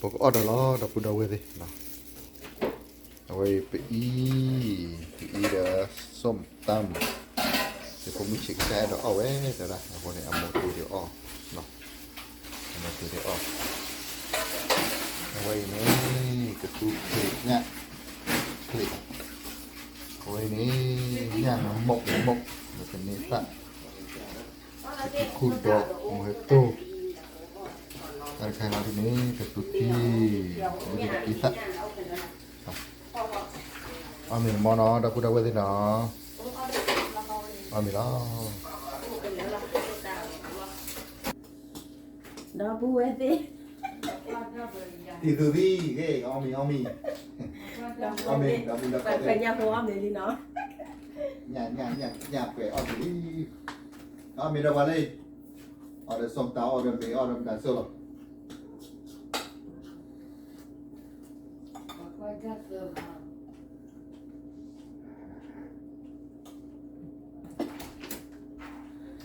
ပကအီၣ်ဒီးလီၤ ဒီပုၢ်ဒီဝဲၢ်သ့ၣ်နီၤ, အဝဲအံၤပအံၤ, ပအံၤဒီး ส้มตำ, ယဖိမုၣ်ဆံးကစၢ်အဲၣ်ဒိးအီၣ်ဝဲတဒၣ်, အဃိန့ၣ် အမိၢ်တ့ၢ်ဒံးအီၣ်, အမိၢ်တ့ၢ်ဒံးအီၣ်, အဝဲအံၤန့ၣ် ကသူဖျ့ညၣ်, ဖျ့, အဝဲအံၤန့ၣ် ညၣ်မုၢ်မုၢ်, မုၢ်ကန့ၢ်သၣ် ကသူခူၣ်ဒီး မုၢ်ဟဲတိၢ်, တၢ်တခါလီၤဒ်န့ၣ် ကသူထံ, ဝဲဒၣ်ကက့ၤသၣ်, အီၣ်မ့ၤတမီနီၤ ဒီပုၢ်ဒီဝဲၢ်သ့ၣ်နီၤ, အီၣ်မ့ၤလီၤ. ဒီပုၢ်ဝဲၢ်သ့ၣ်, တံၤသူသံဂ့ၤ အီၣ်မ့ၤ အီၣ်မ့ၤ, အီၣ်မ့ၤ ဒီပုၢ်ဒီဝဲၢ်သ့ၣ်, ညၣ်ဖိအီၣ်မ့ၤလံနီၤ, ညၣ် ညၣ် ညၣ် ညၣ်ပှဲၤအီၣ်မ့ၤလံ, အီၣ်မ့ၤဒီးပှၤလၢ အီၣ်ဒီး ส้มตำ အီၣ်ဒီးမ့ၤ အီၣ်ဒီးမတၤစိၢ်လီၤ.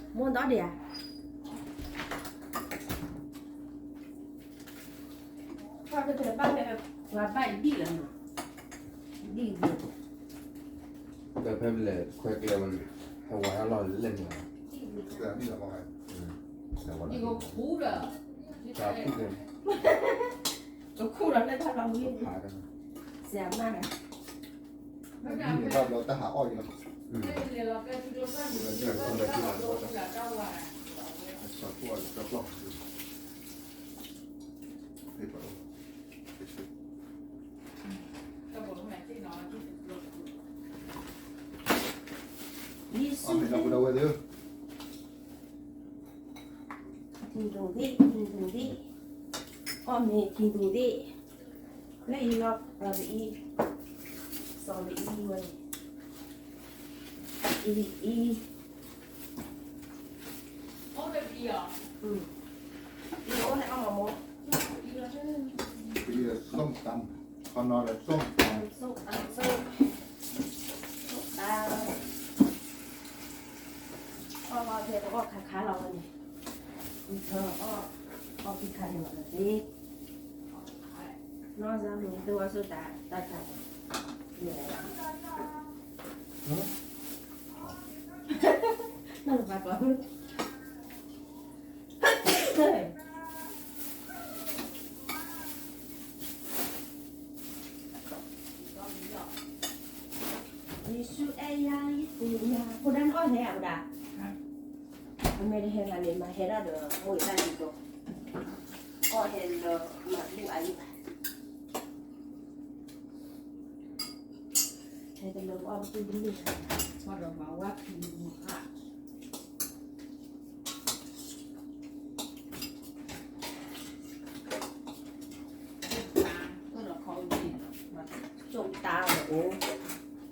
မိၢ်ဒီးဒံးဧါ, ပှၤကတဘၣ်လၢ ပှၤဘၣ်ဒံၣ်လီၤနီၤ, ဒံၣ်, ဒီးဖဲလဲၤခွဲကျဲဝဲန့ၣ် ဟဲဝဲဟဲလီၤလဲၣ်န့ၣ်လီၤ, ဒံၣ်လီၤ, ဒံၣ်လီၤ, တခူၣ်ဒီးလၢတၢ်လီၤဝံၤ, စမၢ်, ဒံၣ်န့ၣ်ဘၣ်ဘျီတၢ်ဟးအီၣ်အံၤလီၤ, စီၤခိၣ်အီၤလၢတၢ်ကျီၢ် ယ့ၣ်ၡူး, အီၣ်မ့ၤလီၤ ပုၢ်ဒီဝဲၢ်သ့ၣ်ဧၢ, ထံဒိၣ်သ့ၣ် ထံဒိၣ်သ့ၣ်, အီၣ်မ့ၤထံဒိၣ်သ့ၣ်, လၢအံၤလီၤ ပအံၤ, စီၤပအံၤဝဲ, အံၤ အံၤ, အံၤအိၣ်န့ၣ်အီၣ်မးမိၢ်, ပအံၤဒီး ส้มตำ, ခီနီဒီး ส้มตำ, ส้มตำ အီၣ်လီၤဖဲပအီၣ်ခါခါလီၤဝဲန့ၣ်, ဝံၤထီၣ်အီၣ်, အီၣ်ဖံခါန့ၣ်လီၤသ့, နီၢ်စၢ်မ့ၢ်တဝါဆိတၢ်တၢ်တၢ်, နီၢ်တပၤကီး, ယ့ၣ်ၡူးအဲၣ်ယၤ ယ့ၣ်ၡူးအဲၣ်ယၤ ဖိဒါနအီၣ်ဟဲအဝဲဒၣ်, အမဲာ်တဟဲဂၤန့ၣ် မၤဟဲဒၣ်ဒီး မိၢ်ယတၢ်ယံၤကိး, အီၣ်ဟဲလၢမၤဘူၣ်အါယံၤဘၣ်, ဟဲတလၢအီၣ်တကူၣ်တန့ၢ်, ဘၣ်ဒီးမၤဝါဖံးမၤဟး ส้มตำ နီၢ်စၢ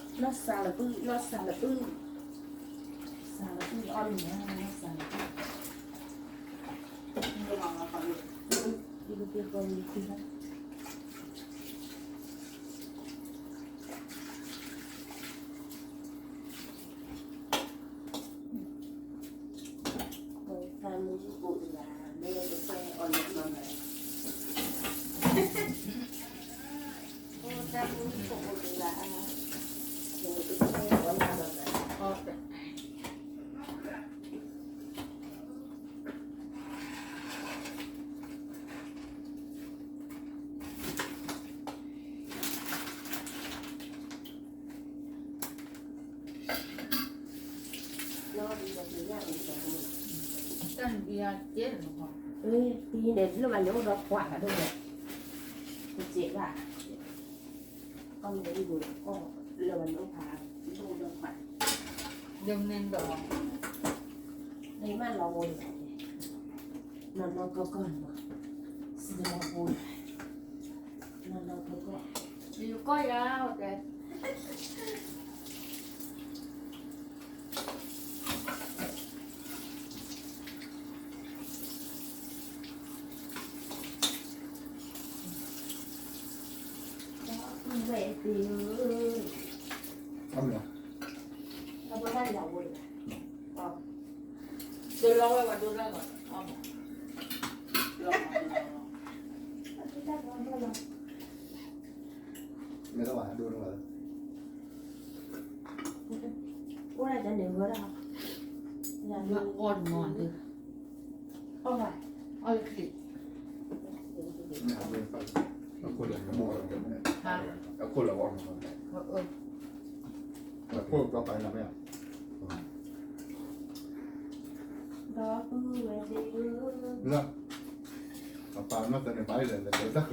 ်လၢပုၢ် နီၢ်စၢ်လၢပုၢ် စၢ်လၢပုၢ်အီၣ်မ့ၤ နီၢ်စၢ်လၢပုၢ် တၢ်န့ၣ်လၢဘၣ်န့ၣ်အိၣ်ဒီးခွးလၢဒိၣ်န့ၣ်, တစဲးဘၣ်, ကီၢ်န့ၣ်အိၣ်ဒီးခွး, မ့ၢ်လီၤဝဲန့ၣ်, နီၢ်နီၢ်ကီၢ်ကီၢ်န့ၣ်, စံးလီၤဝဲ, နီၢ်နီၢ်ကီၢ်ကီၢ် ယကီၢ်ယၤ ဝဲၢ်သ့ၣ်ဧၢ, အီၣ်မ့ၤလီၤ, ဒိၣ်လီၤဝဲ ပှၤဒိၣ်လီၤဂီၢ်, မ့ၢ်လၢပှၤဒိၣ်လီၤ, အိၣ်ဒၣ်န့ၣ်ဝဲဒၣ်, အီၣ်တမီၤ, အီၣ်လၢခံ, အခိၣ်လၢအီၣ်, အခိၣ်လၢအီၣ်, ဒီပုၢ်ဝဲၢ်သ့ၣ်ဧၢ, လၢ, အပၢ်နီၢ်သးန့ၣ် ဘၣ်လၢလဲၤတၢ်ကျၢၤလီၤ,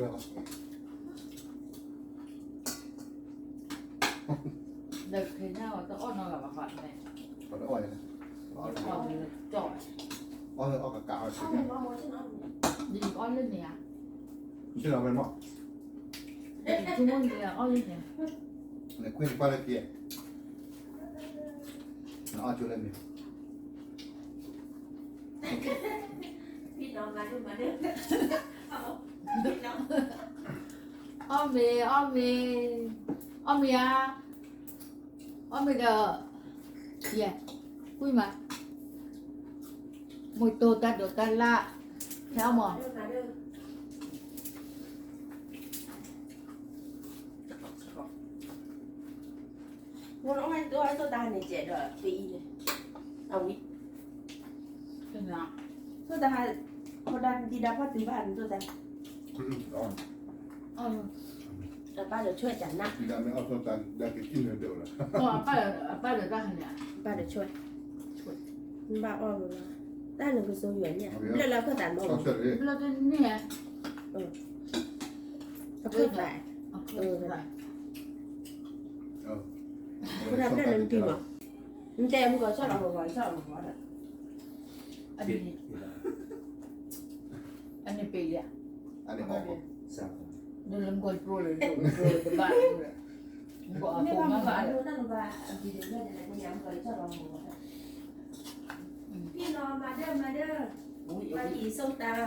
ဒီးခဲညါအီၤတအီၣ်နီတဂၤဘၣ်, ပှၤတအီၣ်န့ၣ်, အီၣ်လၢအီၣ်ကကး, ဒ်အီၣ်လၢန့ၣ်ဧါ, ဆိကမိၣ်န့ၣ်အီၣ်လၢန့ၣ်, နကွၢ်နကွၢ်လၢခံ, နအီၣ်ဆိလၢန့ၣ်, အီၣ်မ့ၤ အီၣ်မ့ၤ, အီၣ်မ့ၤဧါ, အီၣ်မ့ၤဒီး, ယဲ, ကွံမး, မ့ၢ်တိၢ်တၢ်ဒိးတၢ်လၢ်, ဟဲအီၣ်မး မ့ၢ်အီၣ်ဒိၣ်ဟဲစိာ်တၢ်န့ၣ်ကဲဒီး ပအံၤန့ၣ်, အဝံၤ, စိာ်တၢ်, ဖိဒါဒံဒါဖီၣ်တုၤဘၣ်န့ၣ်စိာ်တၢ်, အပၢ်ဒီးဆွဲကနၣ်, အပၢ်ဒီးတၢ်ဟဲန့ၣ်, အပၢ်ဒီးဆွဲ, ဘၣ်အီၣ်လီၤ, တၢ်န့ၣ်ကစိယဲၢ်န့ၣ်, ဘျၢၣ်လၢခိၣ်သးမီၢ်, ဘျၢၣ်တန့ၢ်, အခိၣ်သး, အခိၣ်သး, အခိၣ်သးဘျၢၣ်လၢနတံၤမး, နတဲမုၢ်ကီၤဆီၣ်လီၤမုၢ်ကီၤဆီၣ်လီၤမုၢ်ကီၤဒီး, အန့ၣ်ပ့ၤလံ, ဒ်လၢမုၢ်ကီၤကျိလၢ, ကျိလၢတဘၣ်, မုၢ်ကီၤအဖိမၤဘၣ်ဒီး, မုၢ်ကီၤ, မၤဒၢမၤဒၢ, ပှၤအံၤစိၣ်တၢ်,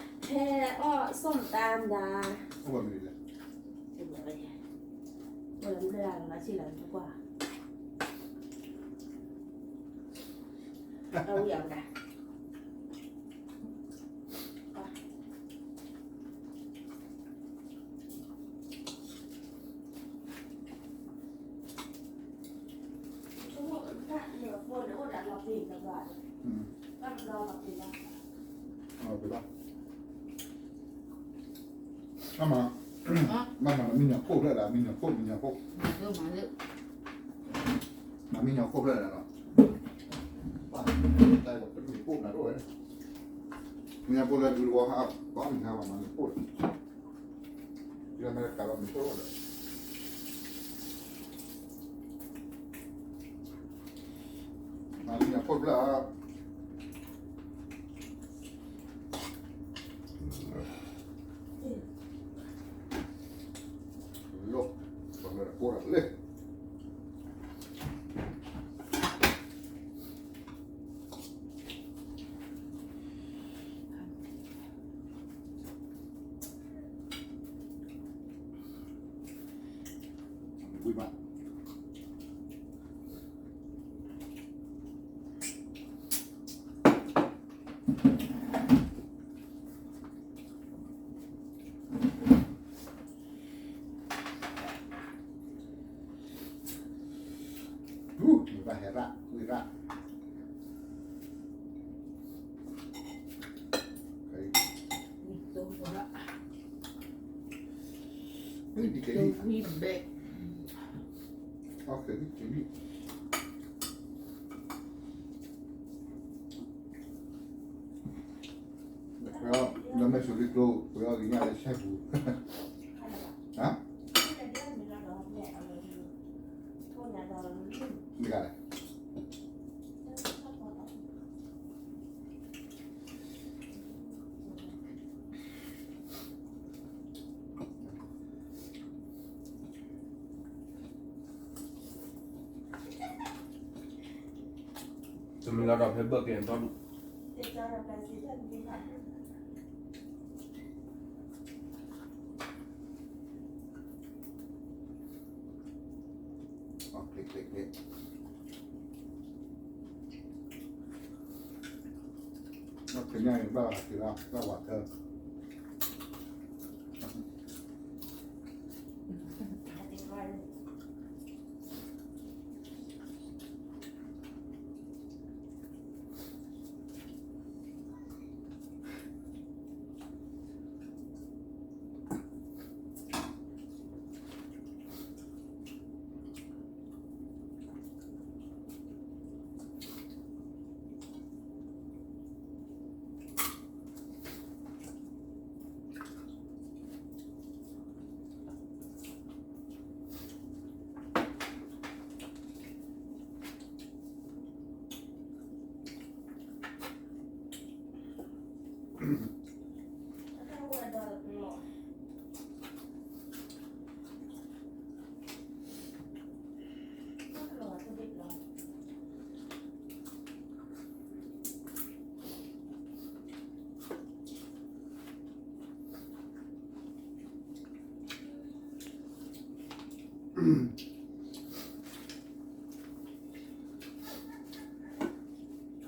ဟဲအီၣ်စိၣ်တၢ်မဒၤ, အဝံၤအဝဲဒၣ်, အမၤ, မၤမၤမံညီၤခိၣ်ဖျၢၣ်ဒီး မံညီၤခိၣ်, မံညီၤခိၣ်, မၤမံညီၤခိၣ်ဖျၢၣ်ဒီး, မံညီၤခိၣ်ဖျၢၣ်လၢဒုးတဝီဟး, ဘၣ်မံၤဟးဘၣ်မၤမံၤခိၣ်ဒီး, မ့ၢ်ကးလီၤမံၤခိၣ်ဒီး, မၤမံညီၤခိၣ်ဖျၢၣ် လီၤ, ပှၤမၢတကိးဒီးလၢ, ဝံၤဘၣ် ဝံၤဘၣ်ဟဲရၣ် ဝံၤရၣ်, ဝံၤဘဲ, လၢမဲာ်ဆိးလံကျိ ပှၤအီၣ်ကညၣ်လၢဆဲပူၤ, ဟါ, မ့ၢ်ဂၤလဲၣ်. တမံၤလီၤဒီးဖဲဘၢၣ်က့ၤအတီၢ်ဒူၣ်. အီၣ်ချ့ချ့ချ့, ဘၣ်ချ့ညါအံၤ ဘၣ်ဟးက့ၤလီၤ ဘၣ်ဝးထၢ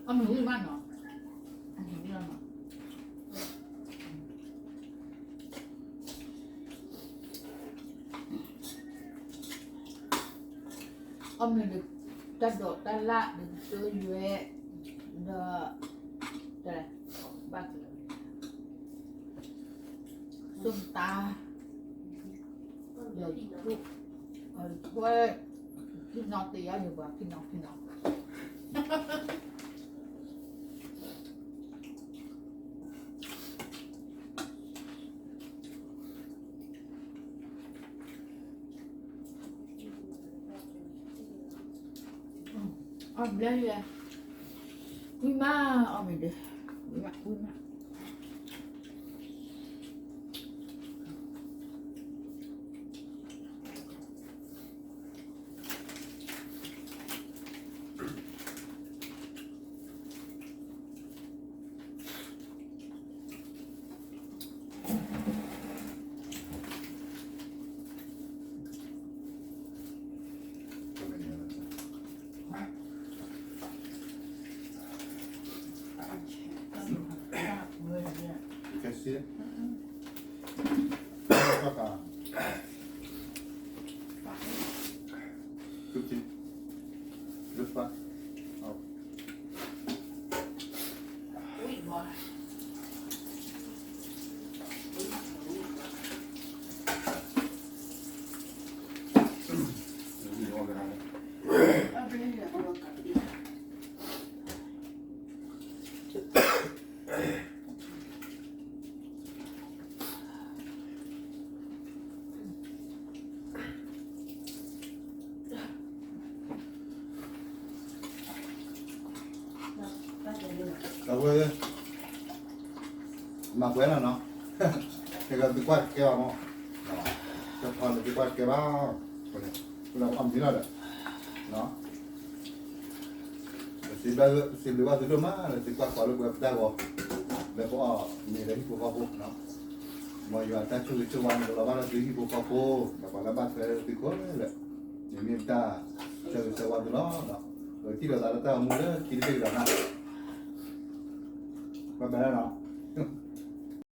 အီၣ်မ့ၤဝံၤမးနီၤ, အီၣ်မ့ၤဝံၤလီၤနီၤ, အီၣ်မ့ၤဒီး တၢ်ဒိးတၢ်လၣ်ဒီး ကတၢၢ်ယွဲၢ်, ဒီး တလဲၣ်, ဘၣ်ကလၢာ်, စိၢ်တၢ် ဒီး ထွဲ ဖံနီၤတယါယဘၣ် ဖံနီၤ ဖံနီၤ. အီၣ်ဘျဲၣ်ယဲ, ဝံၣ်မး အီၣ်မ့ၤဒီး, ဝံၣ်မး ဝံၣ်မး. အဝဲ မၤပှဲၤလီၤနီၤ, တဂၤသုကွၢ်တကဲဘၣ်မး, တဖီန့ၣ်သုကွၢ်တကဲဘၣ်, ပလၢအီၣ်မံၤလီၤဒီး, စံးဘျုးဘၣ်သုဒိၣ်မးလၢသုကွၢ်ကီလၢပှဲၤပတၢ်ဂီၤ, လၢပအီၣ်မ့ၤလၢဟံၣ်ဖိဃီဖိ, မ်ယွၤတၢ်ဆိၣ်ဂ့ၤဆိၣ်ဝါန့ၣ် ကလီၤဘၣ်လၢသုဟံၣ်ဖိဃီဖိ, ဒီးပှၤလၢဘၣ်ထွဲသုကိးလၢာ်, မ့မ့ၢ်တၢ်ဆၢဂ့ၤဆၢဝါသုလီၤ, ပထံၣ်လိာ်သးလၢတၢ်အိၣ်မူလၢခံတဘ့ၣ်ကဒီးနၤ ဘၣ်ဘၣ်နီၤ,